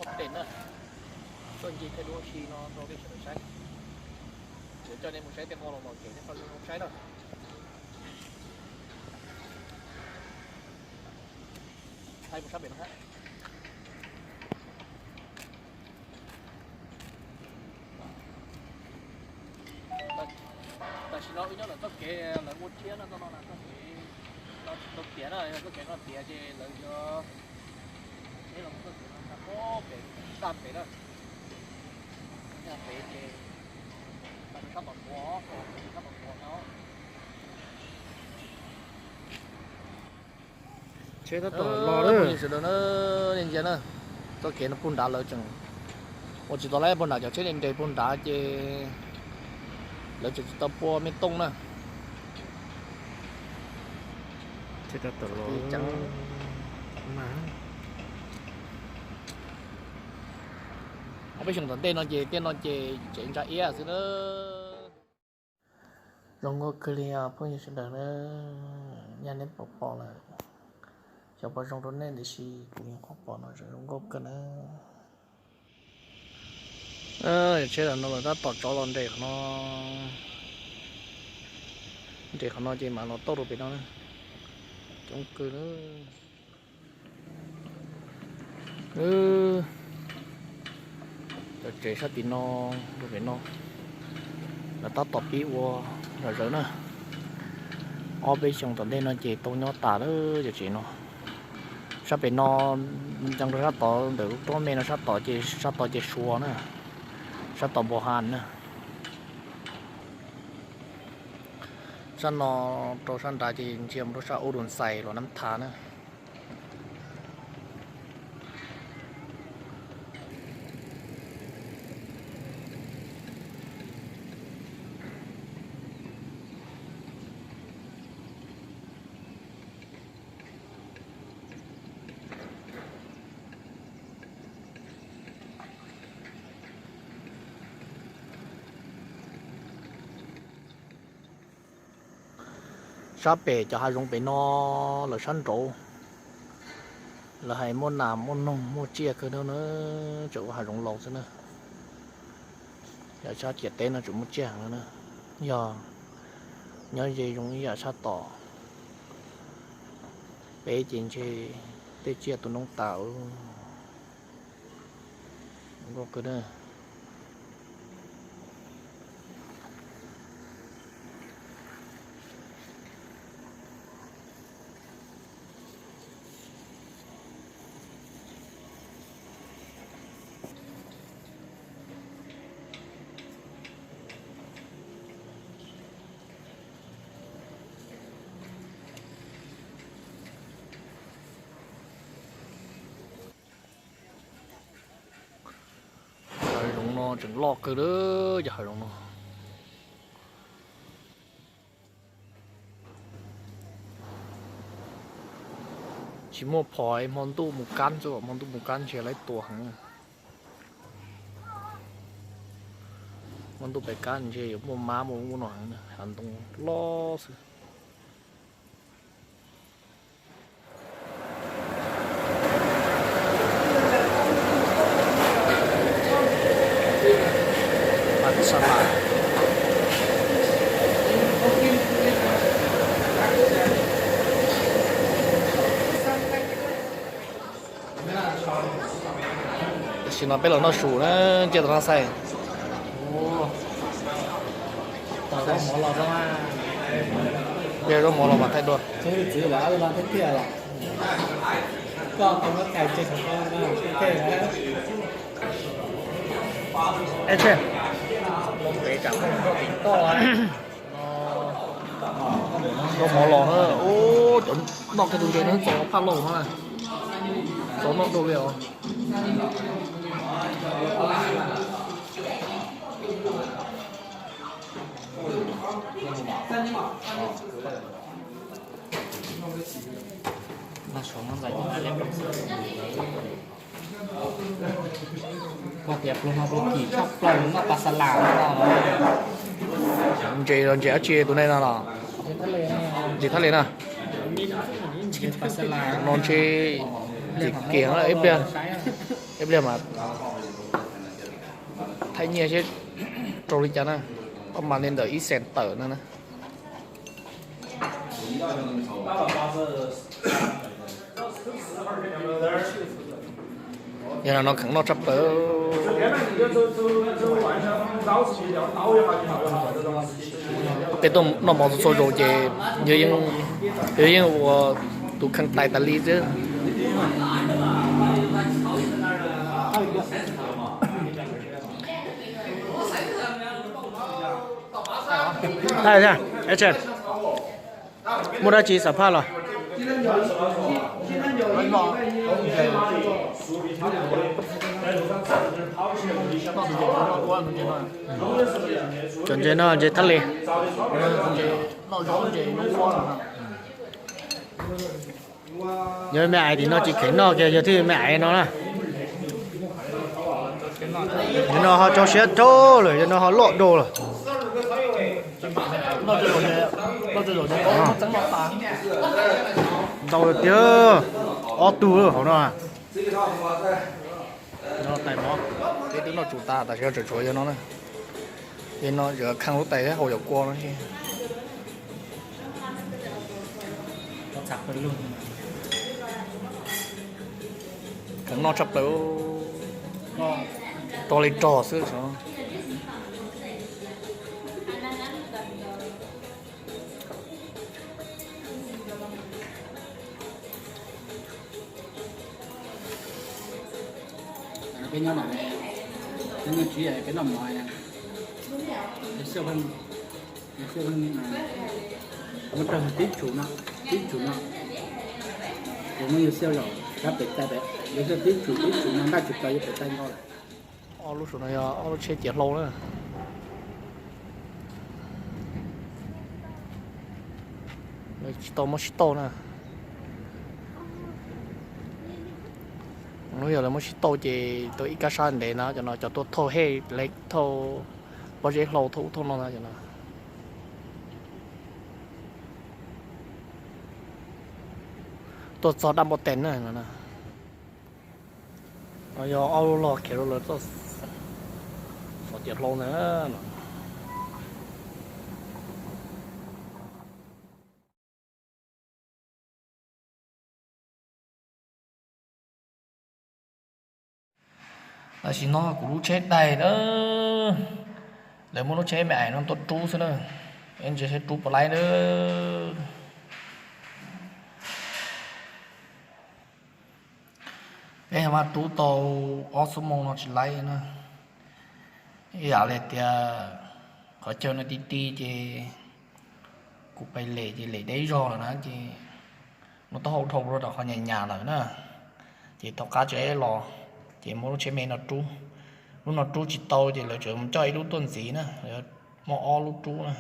Ob pem na, tuaj nce thiaj dua si no rau nej sawv daws saib. Kuv coj nej mus saib tej qhov los los kev nej pab zoo saib na. Thaij mus sab pem no hab. Tam sim no wb nyob ntawm txoj kev lawv ua tshiab no, txoj no na txoj kev no tsis tau tiav na, yog txoj kev no tiav ces lawv yuav tsheb los mus txoj kev no tag pem, tag pem na, tag pem ces tag sab tom ntuav, sab tom ntuav no. Tsheb tab tom los lawm sawv daws na, nej ntsia na, txoj kev no puag nrad lawv tseem ua tsis tau lawm, puag nrad cov tsheb nres nres puag nrad ces lawv tseem tsis tau pua me tooj na. Peb xyoo tom ntej no ces tej no ces tsev ntsa iab xwb na. Zoo nkauj kawg li os phooj ywg sawv daws na, nyaj neb pom pom lawm, xyov puas zoo rau nej tiam sis kuv nyuam qhuav pom no zoo nkauj kawg na. Tsheb no lawv tab tom tsov los nres qhov no, nres qhov no ces mam los tauj rau pem no na. Coob kawg na. Cov tsev sab tim no rau pem no, lawv tab tom pib ua zom zaws na. Ob peb xyoos tom ntej no ces tau nyob tas lawm cov tsev no. Sab pem no, ntsia rau sab tod ntawm lub roob me no sab tod ces, sab tod ces Suav na, sab tod Npau Has na. Sab no rau sab nrad ces ntsia mus rau sab Ub Dum Xais los Nab Tha na. Sab pem cov hav zoov pem no, lawv sab nraud, lawv hais muaj nas muaj noog muaj tsiaj kawg na, tseem ua hav zoov laus xwb na. Yog sab ciam teb no tseem muaj tsiaj heev na, yog nyob ze zoo ib yam sab tom. Peb ces ntshe tej tsiaj tu noob tas nkauj kawg na. Hav zoov no tseem loj kawg li, cov hav zoov no. Tsis muaj phom, hmo ntuj mus kab xwb, hmo ntuj mus kab ntshe lawv tua heev. Hmo ntuj pem kab ntshe yuav muaj mab muaj ub no heev, hav ntoo loj xwb. Tam sim no peb los noj su na, ntsia tom no saib. Yog zaub mov los mas thaij dua. Zaub mov los na, ub, cov noj kiag tus ntses no txaus phaj lauj no na. Txaus noj dua li os. Koj tias pluag no pluag kim tshaj plaws noj pas xa las no. Ntses los ntses dab tsi tus nej no los? Ntses thaj les na. No ntshe Ib pliag, ib pliag mas thaij nyiaj seb raug li cas na. Koj mas li ntawm ib xees tawm no na. Yog no kheev noj tshaj plaws. Peb tuaj noj mov txhua txhua zaus ces yog yeej ua tus kheej tais tas li xwb. Muaj dab tsi xam phaj los? Cov ntses no ntses thaj li. Yog me ais tim no tsis kheev noj kiag yog thiaj me ais no na. Yog no ho rau siab rau lawm, yog no ho loj dua lawm. Ntau tiag, ob tug hauv no. Tais mov, peb twb noj tsuv tas, tam sim no tseem tshuav yog no na. Yog no yuav kheej lub tais thiab haus cov kua no thiab. Kheev noj tshaj plaws, rog li rog xwb. Peb nyob no, peb nyob tsis, peb noj mov, muab rau tib tsum no, tib tsum no, ces muab yus xyaw zaum sab pem txaij pem, yus xyaw tib tsum tib tsum no ntaj tsis tau yuav pem txaij nkauj lawm. Ob lub saum no yog ob lub tsheb ciav hlau na. Tsis tau muab sib tauj na. Hnub yog lawv muab sib tauj ces tau ib kab sab ntev na, cov no cov tuaj thauj hej lawv thauj pob zeb hlau thauj ub thauj no na cov no. Tuaj txog dab npauj tes na no na. No yog ob lub log khiav rau lawv txoj xov ciav hlau ntawd no. Tam sim no kuv lub tsheb daig na, lawv muab lub tsheb me ais no tuaj rub xwb na, ntsia seb rub puas laib na. Peb mas rub tau ob xuab moos no tsis laib na. Ib yam li tias qhov chaw no ti ti ces kuv pais lem ces lem deb zog lawm na ces lub taub hau dhau rau qhov nyas nyas lawm na. Ces tom qab tseem los ces muab lub tsheb me no rub. Lub no rub tsis tau ces lawv tseem coj ib lub tuaj ntxiv na, lawv muaj ob lub rub na.